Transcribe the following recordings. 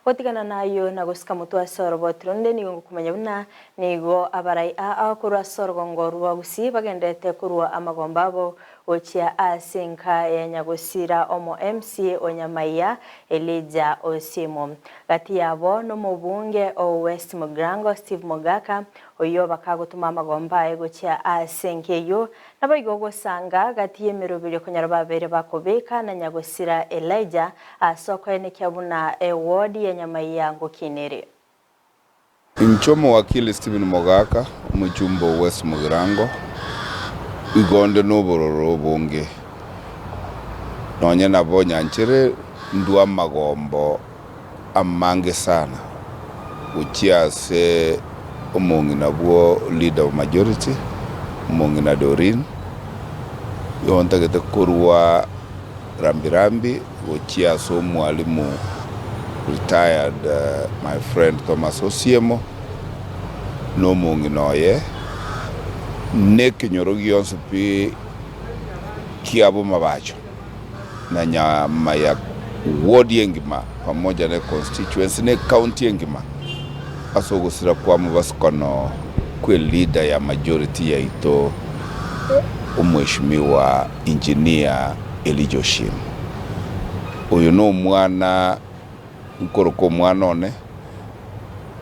Gotigana nayio na gosika motwe ase oroboti ronde nigo ngokomanya buna nigo abarai aa korwa ase orogongo rwa Gusii bagenderete korwa amagomba abo gochia ase enka ya nyagosira omo MCA o Nyamaiya Elijah Osiemo. Gati yabo nomobunge o West Mugirango Steve Mogaka oyio bakagotoma amagomba aye gochia ase enka eyio Naboigo gosanga gati y'emeroberio konyora babere bakobeka na nyagosira Elijah ase okoenekia buna eward ya Nyamaiya ngokinere. Inche omowakili Stephen Mogaka, omochumba o West Mugirango, igo onde nobororo obonge, nonye nabo nyanchere ndwe amagombo amange sana gochia ase omong'ina bwo leader of majority, omong'ina Doreen, igo ntagete korwa rambi rambi gochia ase omwalimu retired my friend Thomas Osiemo, na omong'ina oye, na ekenyoro gionsi pi kia Bomabacho. na nyama ya ward engima pamoja ne constituency ne county engima ase ogosira kwa mobasukono kwe leader ya majority yaito omweshimiwa Engineer Elijah Oshim. Oyo nomwana nkoroka omwana one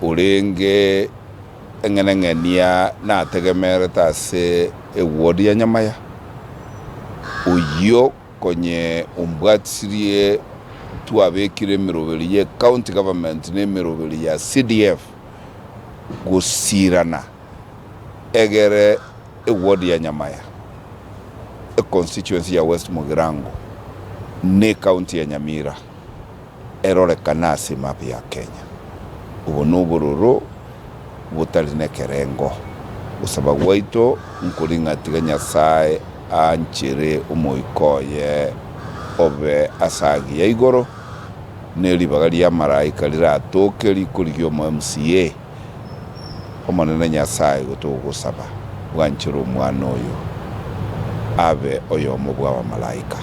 orenge eng'eneng'enia nategemerete ase eward ya Nyamaya, oyio konye ombwatisirie twabekire emeroberi ye county government na emeroberi ya CDF gosirana egere eward ya Nyamaya, econstituency ya West Mugirango na ecounty ya Nyamira erorekane ase emap ya Kenya. Obo nobororo botari nekerengo. Gosaba gwaito nkori ng'a tiga Nyasae aanchere omoika oye obe ase agiya igoro, ne ribaga ri'amaraika riratoke rikorigia omo MCA. Omonene Nyasae igo togosaba, bwanchere omwana oyo abe oyomo bw'abamalaika.